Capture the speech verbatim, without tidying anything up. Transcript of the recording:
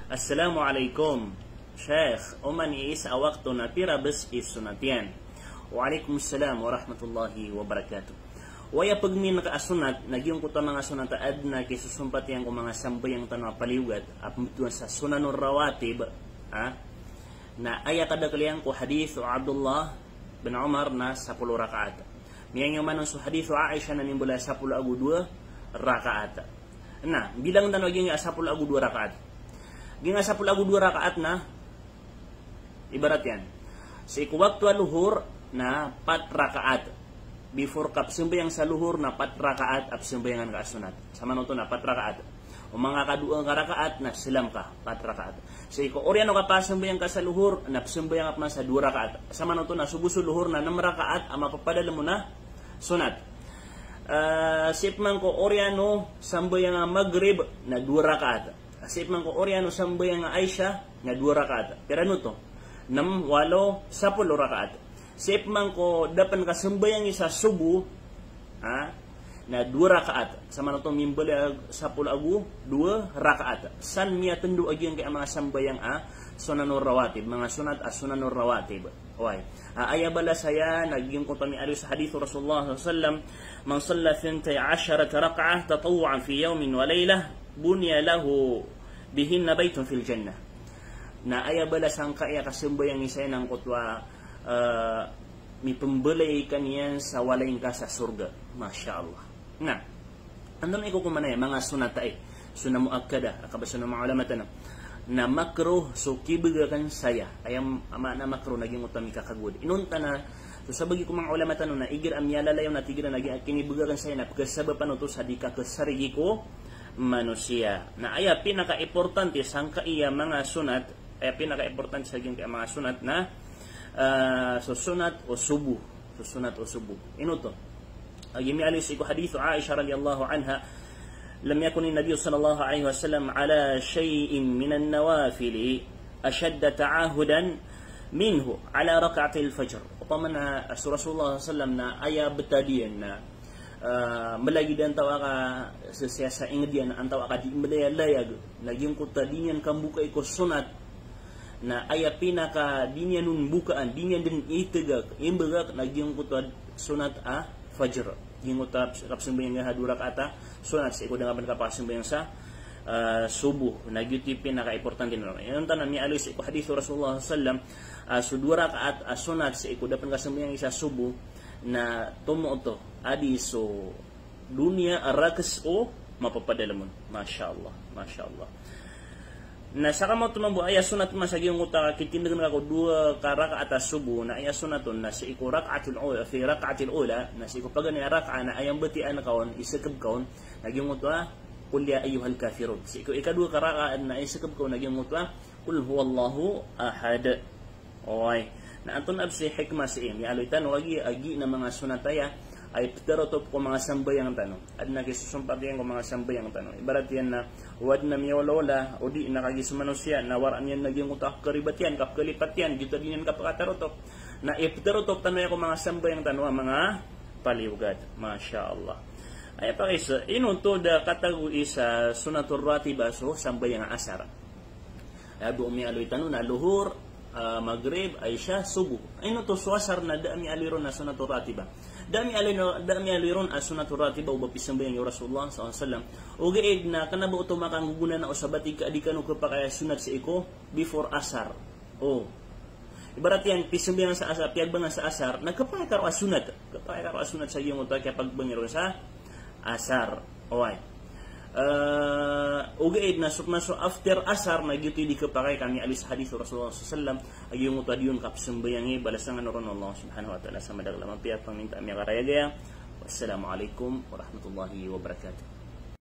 Assalamu alaikum, Sheikh. Oman i isa a wakto na pira bes i sonat iyan? Wa alaikum salam wa rahmatullahi wa barakatuh. Aya pagmin ka a sonat, na giyangkoto a manga sonat a adn a kisosompatan ko manga sambayang tano a paliyogat, a pmbtowan sa sunanur rawatib, ha? Na aya kadakel iyan ko hadith o Abdullah bin Umar na sapolo rakaat. Miyangiyoman on so hadith o Aisha na mimbaloy a sapolo ago dowa rakaat. Na, bilang tano a giyangkai a sapolo ago dowa rakaat. Giyangkai a sapolo ago dowa rakaat na, ibarat iyan, sii ko wakto a lohor na pat rakaat. Before kapsambayang sa lohor na pat rakaat a psambayangan ka a sonat. Samanoto na pat rakaat. O manga kadowa ka rakaat na slam ka, pat rakaat. Sii ko oriyan o kapasambayang ka sa lohor na psambayang ka pman sa dowa rakaat. Samanoto na so bo so lohor na nem rakaat a mapapadalem on a sonat. Ah, sii pman ko oriyan o sambayang a Maghrib na dowa rakaat. Sii pman ko oriyan o sambayang a Isha na dowa rakaat. Pira oto? Nem, walo, sapolo rakaat. Sii pman ko da pen kasambayangi sa Subuh, ha, na dowa rakaat. Samanoto mimbaloy a sapolo ago dowa rakaat. San miyatndo a giyangkai a manga sambayang a sunanur rawatib, manga sonat a sunanur rawatib. Oway. A, aya balas iyan na giyangkoto a miyaaloy sa hadith o Rasulullah sallallahu alaihi wasallam, "Man salla thintay asharata rak'ah tatawwu'an fi yawmin wa laylah, buniya lahu bihinna baytun fil jannah." Na aya balas angkaya kasambayang isa iyan angkoto a, eh, mipembalay ka niyan sa walay ngka sa sorga. Masha Allah. Na, antonaa i kokoman aya, manga sonat aya, sonat muakkadah, a kabasa o manga ulama tano, na makruh so kibagakan saya. Aya maana makruh na giyangkoto a mikakagowad. Inonta na, so sabagi ko manga ulama tano na igira a miyalalayon a tig iran a giya kinibagakan saya na pekasabapan oto sa di kakesarigi ko manosiya. Na aya pinaka-importante sangkaya manga sonat, aya pinaka-importante sa giyangkaya manga sonat na, ah, so sonat o Subuh. So sonat o Subuh. Ino oto? A giya miyaaloy sii ko hadith o Aisha radhiyallahu anha, "Lam yakun an-Nabi sallallahu alaihi wasallam ala shay'in minan nawafili ashadda ta'ahudan minhu ala rak'atil fajr." Opama na so Rasulullah sallallahu alaihi wasallam na aya betad iyan na, ah, melagid antawaa ka sesiyasa inged iyan antawaa ka di melayalayag, na giyangkoto a di niyan kambukai ko sonat, na aya pinaka di niyan on bukaan, di niyan den itegak, imbagak, na giyangkoto a sonat a Fajr. Giyangkoto a kapsambayang a dowa rakaat a sonat sii ko da ngka pen kapakasmbayang sa, ah, Subuh. Na giyoto i pinaka-importante na. Inonta na miyaaloy sii ko hadith o Rasulullah sallallahu alaihi wasallam, ah, so dowa rakaat a sonat sii ko da pen kasambayang sa Subuh, na tomo oto a di so doniya a rakes o mapapadalem on. Masha Allah, masha Allah. Na saka maoto mambo aya sonat man sa giyangkoto a kitindegen ka ko dowa ka rakaat a Subuh, na aya sonat on na sii ko rakaatul ula, fi rakaatil ula, na sii ko paganay a rakaat na aya mbatiyaan ka on, isekeb ka on, na giyangkoto a, "Qul ya ayyuhal kafirun." Sii ko ikadowa ka rakaat na isekeb ka on, na giyangkoto a, "Qul huwallahu ahad." Oway. Na antonaa bes i hikmah sii? Miyaaloy tano a giya, a giya na manga sonat aya a iptarotop ko manga sambayang tano. Aden a kisosompatan ko manga sambayang tano. Ibarat iyan na o aden a miyaolaola, o di na kagiya so manosiya, na waraan iyan na giyangkoto a karibatiyan, kapkalipatiyan, giyoto a di niyan kapakatarotop. Na iptarotop tano aya ko manga sambayang tano a manga paliyogat. Masha Allah. Aya pakaiza, ino oto da katago i sa sunatur ratibah so sambayang a asar? Aya bo miyaaloy tano na Luhur, ah, Maghrib, Isha, Subuh. Ino oto so asar na da a miyaaloy ron a sunatur ratibah? Da a miyaaloy, da a miyaaloy ron a sunatur ratibah o ba pisambayangi o Rasulullah sallallahu alaihi wasallam. Ogaid na kena ba oto makanggogonanao sa batig ka a di kano kepakay a sonat sii ko before asar. O. Ibarat iyan, pisambayangan sa asar, piyagbangan sa asar, na kepakay ka ron a sonat. Kepakay ka ron a sonat sa giyangkoto a kiyapagbangi ron sa asar. Oway. Eh, ogaid na so, na so after asar na giyoto i di kepakay ka miyaaloy sa hadith o Rasulullah sallallahu alaihi wasallam, a giyangkoto a di on kapsambayangi, balasan kano ron o Allah subhanahu wa ta'ala sa madakel a mapiya, pangninta a miyakarayagaya. Wassalamu alaikum warahmatullahi wabarakatuh.